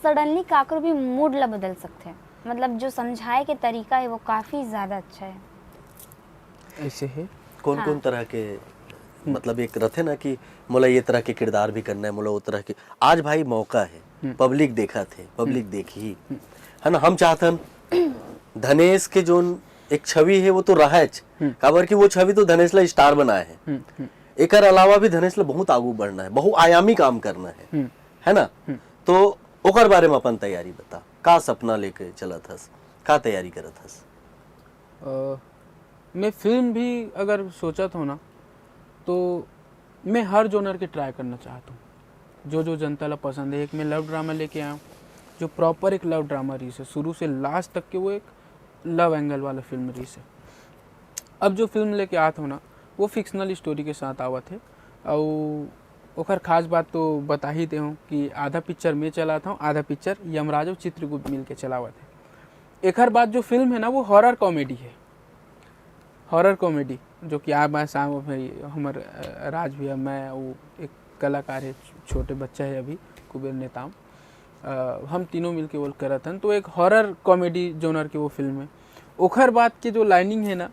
सडनली काकरो भी मूड ला बदल सकते हैं। मतलब, जो समझाए के तरीका है, वो काफी ज्यादा अच्छा है। ऐसे है। कौन हाँ। कौन तरह के, मतलब, एक रथे ना कि मोला ये तरह के किरदार भी करना है, मोला वो तरह के। आज भाई मौका है, पब्लिक देखत है, पब्लिक देखही, है ना? हम चाहतन धनेश के जोन एक छवि है, वो तो रहच, काबर कि वो छवि तो धनेश ला स्टार बनाए है। हम्म, हम्म, एकर अलावा भी धनेश ला बहुत आगू बढ़ना है, बहुआयामी काम करना है, हम्म। है ना? तो ओकर बारे में अपन तैयारी बता, का सपना लेके चलत हस, का तैयारी करत हस? अ, मैं फिल्म भी अगर सोचत हो ना, तो मैं हर जोनर के ट्राई करना चाहता हूँ, जो जो जनता ला पसंद है। एक मैं लव ड्रामा लेके आया हूँ, जो प्रॉपर एक लव ड्रामा रहिस हे, शुरू से लास्ट तक के वो एक लव एंगल वाला फिल्म रहिस हे। अब जो फिल्म लेके आत हो ना, वो फिक्शनल स्टोरी के साथ आवत हे। अउ ओखर खास बात तो बता ही दे हूँ कि आधा पिक्चर मैं चलात हूँ, आधा पिक्चर यमराज अउ चित्रगुप्त मिल के चलावत हे। एखर बाद जो फिल्म है ना, वो हॉरर कॉमेडी है। हॉरर कॉमेडी, जो कि आप, मैं, शाम, हमर, अ, राज भैया, मैं, वो एक कलाकार है, छोटे बच्चा है अभी, कुबेर नेताम, अ, हम तीनों मिलके वो करत हन। तो एक हॉरर कॉमेडी जोनर के वो फिल्म है। ओखर बाद के जो लाइनिंग है ना,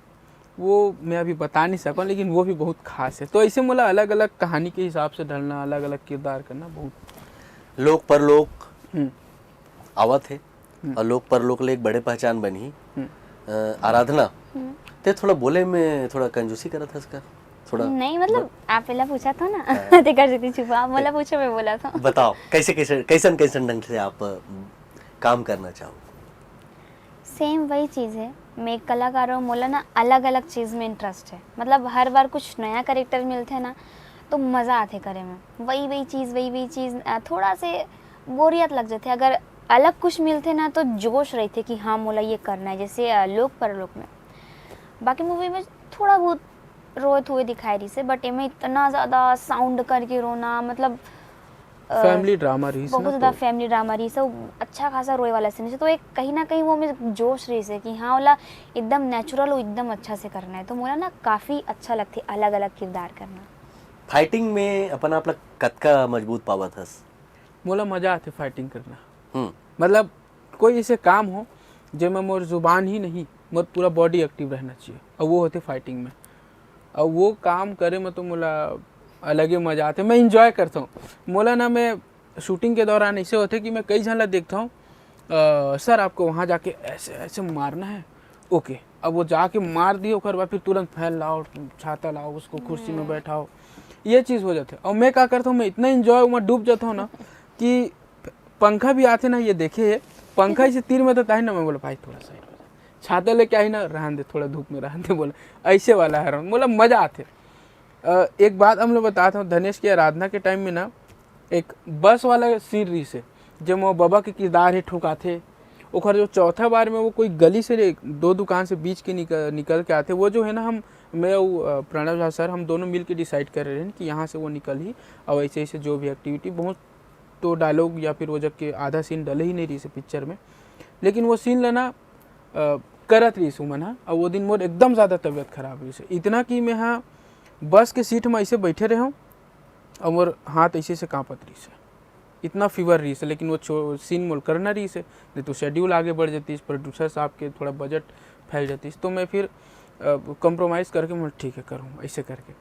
वो मैं अभी बता नहीं सकूँ, लेकिन वो भी बहुत खास है। तो ऐसे मोला अलग अलग कहानी के हिसाब से ढलना, अलग अलग किरदार करना बहुत। लोक परलोक हम्म। आवत हे हम्म। और लोक परलोक ले एक बड़े पहचान बनही। हम्म। अ, आराधना, हम्म। ते थोड़ा बोले में थोड़ा कंजूसी करत हस का? थोड़ा नहीं, मतलब आप पहला पूछा था ना। हाँ। ते कर देती छुपा, आप मोला पूछो, मैं बोला था। बताओ, कैसे कैसे, कैसन कैसन ढंग से आप अ, काम करना चाहो? सेम वही चीज़ है, मैं एक कलाकार हूँ, मोला ना अलग अलग चीज़ में इंटरेस्ट है। मतलब हर बार कुछ नया कैरेक्टर मिलते हैं ना, तो मज़ा आते करे में। वही वही चीज़, वही वही चीज़, अ, थोड़ा से बोरियत लग जाते। अगर अलग कुछ मिलते ना, तो जोश रहते कि हाँ, मोला ये करना है। जैसे अ, लोक परलोक में, बाकी मूवी में थोड़ा बहुत रोत हुए दिखाई रही से, बट एमे इतना ज़्यादा साउंड करके रोना, मतलब अ, फैमिली ड्रामा रहिस बहुत ना, ज़्यादा तो फैमिली ड्रामा रहिस से, अच्छा खासा रोए वाला सीन से। तो एक कहीं ना कहीं वो में जोश रहिस से कि हाँ, ओला एकदम नेचुरल, वो एकदम अच्छा से करना है। तो मोला ना काफ़ी अच्छा लगथे अलग अलग किरदार करना। फाइटिंग में अपन आप ला कतका मजबूत पावत हस? मोला मजा आथे फाइटिंग करना। हम्म। मतलब कोई ऐसे काम हो जेमा मोर जुबान ही नहीं, मोर पूरा बॉडी एक्टिव रहना चाहिए, और वो होथे फाइटिंग में। और वो काम करे में तो मोला अलगे मजा आथे, मैं इंजॉय करता हूँ। मोला ना, मैं शूटिंग के दौरान ऐसे होथे कि मैं कई झन ला देखता हूँ, "अ, सर, आपको वहाँ जाके ऐसे ऐसे मारना है।" ओके, अब वो जाके मार दिए, ओकर बाद फिर तुरंत फैन लाओ, छाता लाओ, उसको कुर्सी में बैठाओ, ये चीज़ हो जाथे। और मैं का करता हूँ, मैं इतना इंजॉय में डूब जाता हूँ ना कि पंखा भी आथे ना, ये देखे, पंखा इसे तीर में तो ताही ना, मैं बोला, "भाई, थोड़ा साइड हो जा।" छाता लेके आई ना, "रहन दे, थोड़ा धूप में रहन दे," बोला, ऐसे वाला है। मोला मजा आथे। अ, एक बात हम लोग बताता हूँ, धनेश की आराधना के टाइम में ना, एक बस वाला सीन रहिस हे, जेमा वो बबा के किरदार हे, ठुकाथे। ओकर जो चौथा बार में वो कोई गली से रे-, दो दुकान से बीच के निकल, निकल के आथे, वो जो है ना, हम, मैं अउ, अ, प्रणव झा सर, हम दोनों मिल के डिसाइड करे रहेन कि यहाँ से वो निकलही, और ऐसे ऐसे जो भी एक्टिविटी, बहुत तो डायलॉग या फिर वो जग के आधा सीन डले ही नहीं रहिस हे पिक्चर में, लेकिन वो सीन ला ना, अ, करत रहिस उमन ह। और वो दिन मोर एकदम ज़्यादा तबीयत खराब रहिस हे, इतना कि मैं हा बस के सीट में ऐसे बैठे रहे हूँ और मोर हाथ ऐसे ऐसे कांपत रहिस हे, इतना फीवर रहिस हे। लेकिन वो छो-, सीन मोर करना रहिस हे, नहीं तो शेड्यूल आगे बढ़ जातीस, प्रोड्यूसर साहब के थोड़ा बजट फैल जातीस। तो मैं फिर कॉम्प्रोमाइज़ करके मैं ठीक है करूँ, ऐसे करके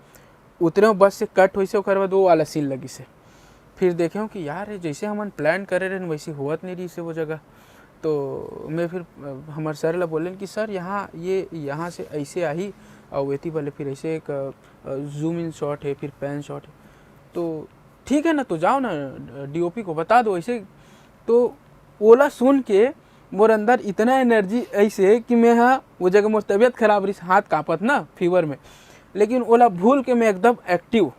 उतरे बस से कट होइस हे, ओकर बाद वो वाला सीन लगिस हे। फिर देखे हूँ कि यार, ये जैसे हमन प्लान करे रहेन, वैसे होवत नहीं रहिस हे वो जगह। तो मैं फिर, अ, हमर सर ला बोलेन कि "सर, यहाँ, ये यहाँ से ऐसे आही, और एती वाले फिर ऐसे एक, अ, जूम इन शॉट है, फिर पैन शॉट है।" तो "ठीक है ना, तो जाओ ना, डीओपी को बता दो ऐसे।" तो ओला सुन के मोर अंदर इतना एनर्जी ऐसे कि मैं हा, वो जगह मोर तबीयत खराब रहिस, हाथ कांपत ना फीवर में, लेकिन ओला भूल के मैं एकदम एक्टिव,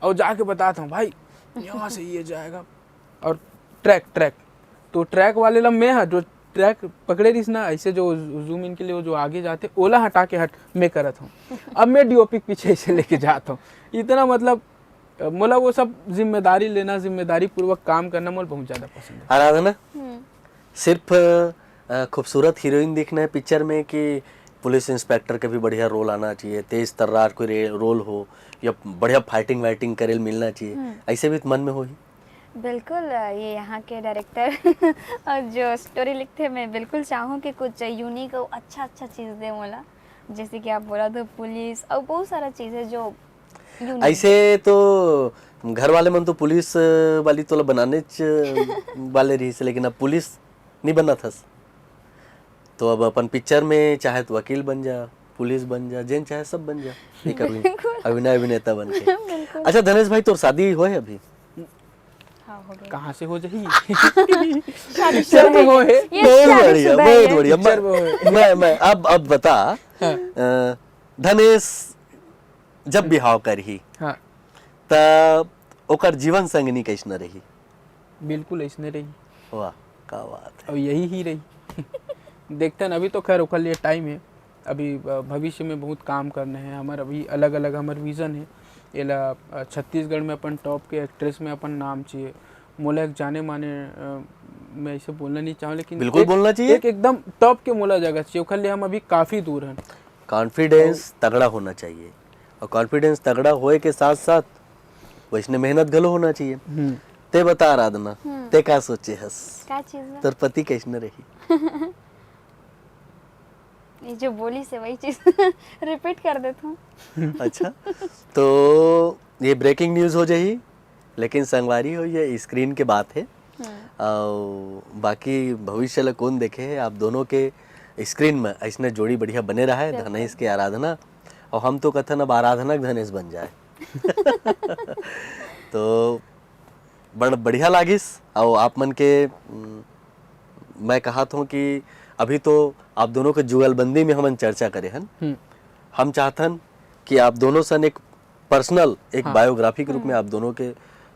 और जाके बताता हूँ, "भाई, यहाँ से ये जाएगा।" और ट्रैक, ट्रैक, तो ट्रैक वाले ला मैं हा, जो ट्रैक पकड़े रहिस ना, ऐसे जो जूम इन के लिए वो जो आगे जाते, ओला हटा के हट, मैं करत हूँ। अब मैं डीओपी के पीछे ऐसे लेके जाता हूँ। इतना, मतलब, मोला वो सब जिम्मेदारी लेना, जिम्मेदारी पूर्वक काम करना मोला बहुत ज़्यादा पसंद है। आराधना, सिर्फ अ, खूबसूरत हीरोइन दिखना है पिक्चर में कि पुलिस इंस्पेक्टर के भी बढ़िया रोल आना चाहिए, तेज तर्रार कोई रे-, रोल हो या बढ़िया फाइटिंग वाइटिंग करे मिलना चाहिए, ऐसे भी तो मन में होही? बिल्कुल, अ, ये यहाँ के डायरेक्टर और जो स्टोरी लिखते हैं, मैं बिल्कुल चाहूँ कि कुछ यूनिक और अच्छा अच्छा चीज़ दे मोला, जैसे कि आप बोला तो पुलिस और बहुत सारा चीज़ है जो यूनिक। ऐसे तो घर वाले मन तो पुलिस वाली तोला बनाने च-, वाले रहिस हे, लेकिन अब पुलिस नहीं बनत हस। तो अब अपन पिक्चर में चाहे तो वकील बन जा, पुलिस बन जा, जेन चाहे सब बन जा, एक अभिन-, अभिनय अभिनेता बन के। अच्छा धनेश भाई, तोर शादी होए हे अभी? हाँ, हो गया। कहाँ से हो जाही? शादी पिक्चर में हो है। ये बहुत शादी बढ़िया, शुदा बहुत है। बढ़िया। पिक्चर में हो है। मैं, मैं अब, अब बता, हाँ। अ, धनेश जब बिहाव करही, हाँ, त ओकर जीवन संगिनी कैसन रही? बिल्कुल ऐसने रही। वाह। का बात है। और यही ही रही। देखते हैं, अभी तो खैर ओकर लिए टाइम है, अभी अ, भविष्य में बहुत काम करने हैं हमर, अभी अलग अलग हमर विजन है। एला अ, छत्तीसगढ़ में अपन टॉप के एक्ट्रेस में अपन नाम चाहिए, मोला एक जाने माने अ, मैं ऐसे बोलना नहीं चाहूँ, लेकिन बिल्कुल एक, बोलना चाहिए। एक एकदम टॉप के मोला जगह चाहिए, ओकर लिए हम अभी काफ़ी दूर हैं। कॉन्फिडेंस तगड़ा होना चाहिए, और कॉन्फिडेंस तगड़ा होए के साथ साथ वैसने मेहनत घलो होना चाहिए। हम्म। ते बता आराधना, ते का सोचे हस? का चीज बा? तोर पति कैसने रही? ये जो बोली से वही चीज रिपीट कर देता हूँ। अच्छा, तो ये ब्रेकिंग न्यूज हो जाही, लेकिन संगवारी हो, ये स्क्रीन के बात है। और बाकी भविष्य ला कौन देखे है, आप दोनों के स्क्रीन में ऐसने जोड़ी बढ़िया बने रहा है, धनेश के आराधना, और हम तो कथन अब आराधना के धनेश बन जाए। तो बड़ बढ़िया लागिस। और आप मन के उम, मैं कहत हूँ कि अभी तो आप दोनों के जुगलबंदी में हमन चर्चा करे हन। हम्म। हम चाहतन कि आप दोनों सन एक पर्सनल, एक हाँ। बायोग्राफी के रूप में आप दोनों के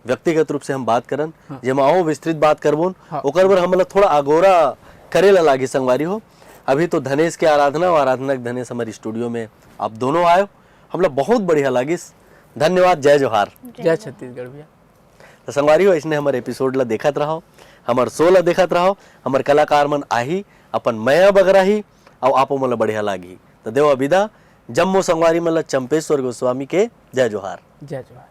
व्यक्तिगत रूप से हम बात करन, हाँ। जेमा और विस्तृत बात करबोन। हाँ। ओकर बर हमला थोड़ा अगोरा करे ला लागी संगवारी हो। अभी तो धनेश के आराधना और आराधना के धनेश हमारे स्टूडियो में आप दोनों आयो, हमला बहुत बढ़िया लागिस। धन्यवाद, जय जोहार। जय छत्तीसगढ़ भैया। तो संगवारी हो, इसने हमारे एपिसोड ला देखत रहो, हमारे शो ला देखत रहो। हमारे कलाकार मन आही, अपन मया बगराही, और आपो मन ला बढ़िया लागी। तो देवा विदा, जम्मो संगवारी मन ला चंपेश्वर गोस्वामी के जय जोहार। जय जोहार।